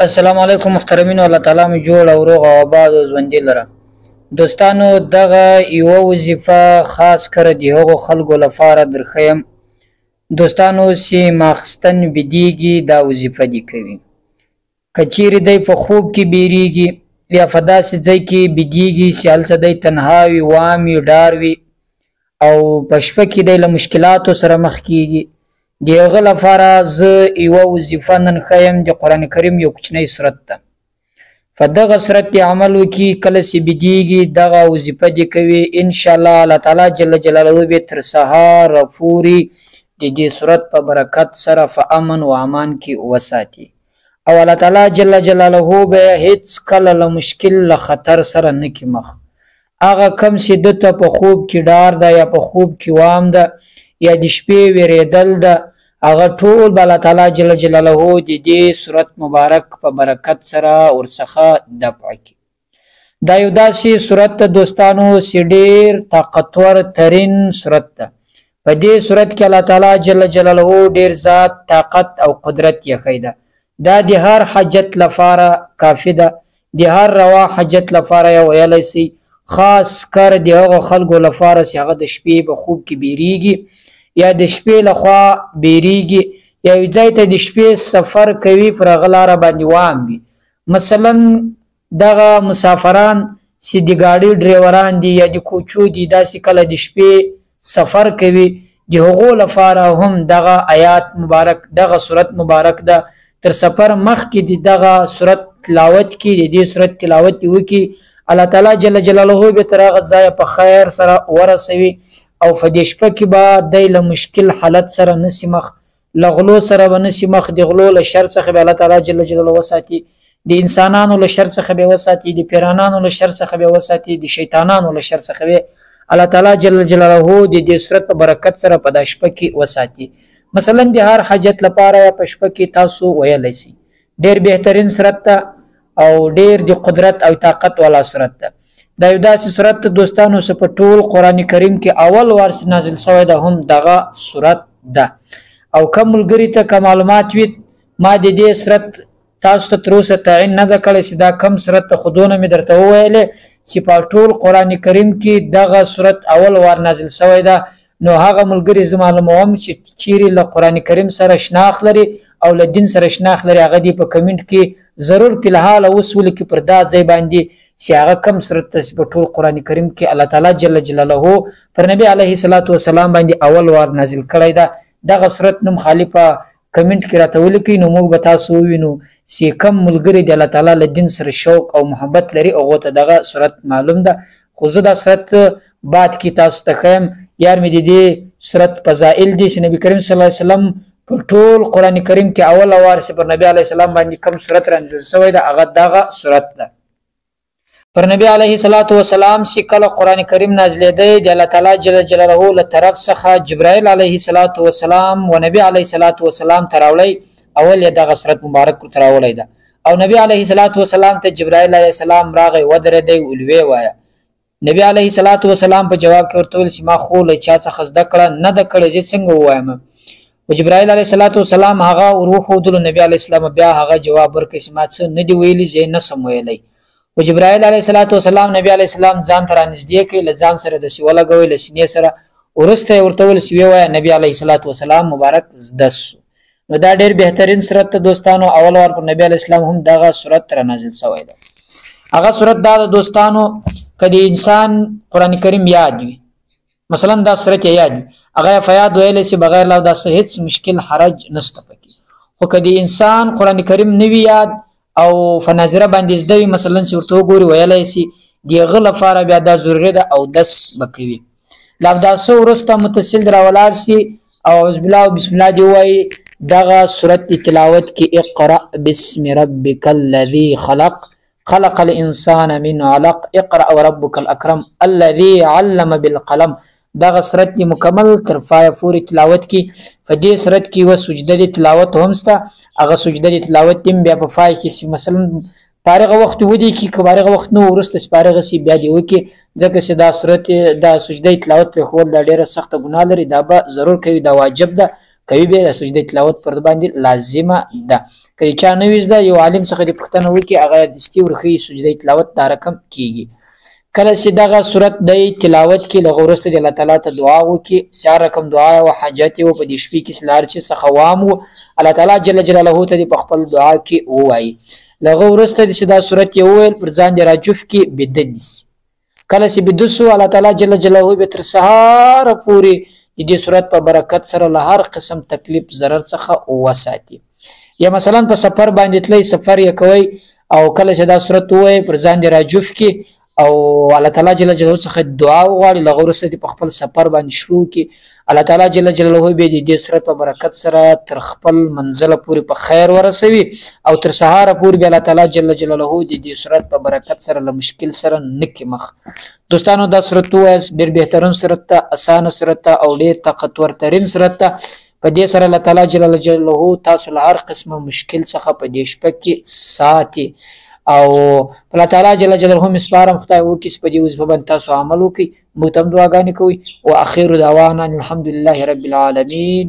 السلام علیکم محترمینو، الله تعالی مو جوړ او روغ او آباد او ژوندي لره. دوستانو، دغه یوه وظیفه خاص کر د هغو خلکو لپاره درښیم دوستانو چې ماخستن بیدیږي، دا وظیفه دي کوي. که چیرې دی په خوب کې بیریږي یا په داسې ځای کې بیدیږي چې هلته دی تنها وي، وام وي، ډار وي او په شپه کې دی له مشکلاتو سره مخ کیږي، د هغه لپاره زه یوه وظیفه نن ښیم. د قرآن کریم یو کوچنی سورت ده، په دغه سورت دې عمل وکړي. کله چې بیدیږي دغه وظیفه دې کوي، انشاءالله الله تعالی جل جلاله به تر سهاره پورې د دې سورت په برکت سره په امن و امان کې وساتي او الله تعالی جل جلاله به هیڅ کله له مشکل له خطر سره نه کي مخ. هغه کم چې ده ته په خوب کې ډار ده یا په خوب کې وام ده یا د شپې ویرېدل ده، هغه ټول به الله تعالی جل جلاله د دې سورت مبارک په برکت سره ورڅخه دفع کړي. دا یو داسې سورت ده دوستانو چې ډېر طاقتور ترین سورت ده. په دې سورت کې الله تعالی جل جلاله ډېر ذات طاقت او قدرت یې ښیي ده. دا د هر حاجت لپاره کافي ده، د هر روا حاجت لپاره یې ویلی سي. خاص کر د هغو خلکو لپاره چې هغه د شپې په خوب کې بیریږي یا د شپې لخوا بیریږي یا یو ځای ته د شپې سفر کوي، پر هغه لاره باندې وام وي. مثلا دغه مسافران چې د ګاډي ډریوران دي یا د کوچو دي، داسې کله د شپې سفر کوي، د هغو لپاره هم دغه آیات مبارک، دغه سورت مبارک ده. تر سفر مخکې د دغه سورت تلاوت کې، د دې سورت تلاوت دې وکړي، الله تعالی جل جلاله به تر هغه ځایه په خیر سره ورسوي او په دې شپه کې به دی له مشکل حالت سره نسي مخ، له غلو سره به نسي مخ، د غلو له شر څخه به الله تعالی جل جلاله وساتي، د انسانانو له شر څخه به وساتي، د پیرانانو له شر څخه به وساتي، د شیطانانو له شر څخه به الله تعالی جل جلاله د دې سورت په برکت سره په دا شپه کې وساتي. مثلا د هر حاجت لپاره په شپه کې تاسو ویلی سئ. ډېر بهترین سورت ده او ډېر د قدرت او طاقت والا سورت ده. دا یو داسې سورت ده دوستانو چې په ټول قرآن کریم کې اول وار چې نازل شوی ده هم دغه سورت ده. او کوم ملګري ته که معلومات وي، ما د دې سورت تاسو ته تر اوسه تعین نه ده کړی چې دا کوم سورت ته، خو دونه مې درته وویلې چې په ټول قرآن کریم کې دغه سورت اول وار نازل شوی ده. نو هغه ملګري زه معلوموم چې چیرې له قرآن کریم سره شناخت لري او له دین سره شناخت لري، هغه دې په کمنټ کې ضرور په الحال اوس ولیکي پر دا ځای باندې چې هغه کوم سورت ته چې په ټول قرآن کریم کې الله تعالی جل جلاله پر نبی علیه الصلاة والسلام باندې اول وار نازل کړی ده. دغه سورت نوم خالي په کمنټ کې راته ولیکئ، نو موږ به تاسو ووینو چې کوم ملګري د الله تعالی له دین سره شوق او محبت لري، هغو ته دغه سورت معلوم ده. خو زه دا سورت بعد کې تاسو ته ښیم. یار مې د دې سورت فضائل دي چې نبی کریم صلی الله علیه وسلم په ټول قرآن کریم کې اول وار چې پر نبی علیه السلام باندې کوم سورت را نازل شوی ده، هغه دغه سورت ده. پر نبی علیه الصلاة والسلام چې کله قرآن کریم نازلېدی، د الله تعالی جل جلاله له طرف څخه جبرائیل علیه الصلاة والسلام و نبی علیه الصلاة والسلام ته راوړی، اول یې دغه سورت مبارک ورته راوړی ده. او نبی علیه الصلاة والسلام ته جبرائیل علیه السلام راغی، ودرېدی، ولوې وایه. نبی علیه الصلاة والسلام په جواب کې ورته وویل چې ما خو له چا څخه زده کړه نه ده کړې، زه څنګه ووایم؟ خو جبرائیل علیه الصلاة والسلام هغه ور وښودلو، نبی علیه السلام بیا هغه جواب ورکړ چې ما څه نه دي ویلي، زه یې نه سم ویلی. خو جبرائیل علیه الصلاة والسلام نبی علیه السلام ځان ته رانږدې کړ، له ځان سره داسې ولګوی، له سینې سره. وروسته یې ورته وویل چې ویې وایه. نبی علیه الصلاة والسلام مبارک زده سو. نو دا ډېر بهترین سورت ده دوستانو. اول وار پر نبی علیه السلام هم دغه سورت را نازل شوی ده. هغه سورت دا ده دوستانو، که د انسان قرآن کریم یاد وي، مثلا دا سورت یې یاد وي، هغه یې په یاد ویلی سي، بغیر له داسې هېڅ مشکل حرج نشته پکې. خو که د انسان قرآن کریم نه وي یاد او په ناظره باندې زده وي، مثلا چې ورته وګوري ویلی سي، د هغه لپاره بیا دا ضروري ده او دس به کوي. له اوداسه وروسته متصل راولاړ سي او اعوذ بالله او بسم الله دې ووایي. دغه سورت د تلاوت کې اقرأ باسم ربک الذي خلق، خلق الانسان من علق، اقرأ وربک الاکرم الذي علم بالقلم. دغه سورت دې مکمل تر پایه پورې تلاوت کې. په دې سورت کې یوه سجده د تلاوت هم سته، هغه سجده د تلاوت دې بیا په پای کې مثلا فارغه وخت ودی کې، که فارغه وخت نه وروسته چې فارغه سي بیا دې وکړي، ځکه چې دا سورت دا سجده تلاوت پرېښول دا ډېره سخته ګناه لري، دا به ضرور کوي، دا واجب ده کوي، بیا د سجده تلاوت پر باندې لازمه ده. که چا نه وي زده، یو عالم څخه دې پوښتنه وکړي، هغه دستي ورښیي سجده تلاوت دا رقم کیږي. کله چې دغه سورت دی تلاوت کې، له هغه وروسته دې الله تعالی ته دعا وکړي، سهار رقم دعا او حاجت یې و په دې شپې کې له هر چیز څخه وام و الله تعالی جل جلاله ته دې په خپل دعا کې ووایي. له هغه وروسته دې چې دا سورت یې وویل، پر ځان دې راجف کې بیده دي سي. کله چې بیده سو، الله تعالی جل جلاله به تر سهاره پورې د دې سورت په برکت سره له هر قسم تکلیف ضرر څخه وساتي. یا مثلا په سفر باندې تلئ، سفر یې کوئ او کله چې دا سورت ووایي، پر ځان دې راجف کې او الله تعالی جل جلاله څخه دعا وغواړي. له هغه وروسته دې په خپل سفر باندې شروع کړي، الله تعالی جل جلاله به د دې سورت په برکت سره تر خپل منزله پورې په خیر ورسوي او تر سهاره پورې به الله تعالی جل جلاله د دې سورت په برکت سره له مشکل سره نه کړي مخ. دوستانو دا سورت ووایاست، ډېر بهترین سورت ده، اسانه سورت ده او ډېر طاقتور ترین سورت ده. په دې سره الله تعالی جل جلاله تاسو له هر قسمه مشکل څخه په دې شپه کې ساتي. او الله تعالی جل جلاله مې سپارم، خدای وکړي چې په دې وظیفه باندې تاسو عمل وکړئ. موږ ته هم دعاګانې کوئ. واخر دعوانا الحمدلله رب العالمین.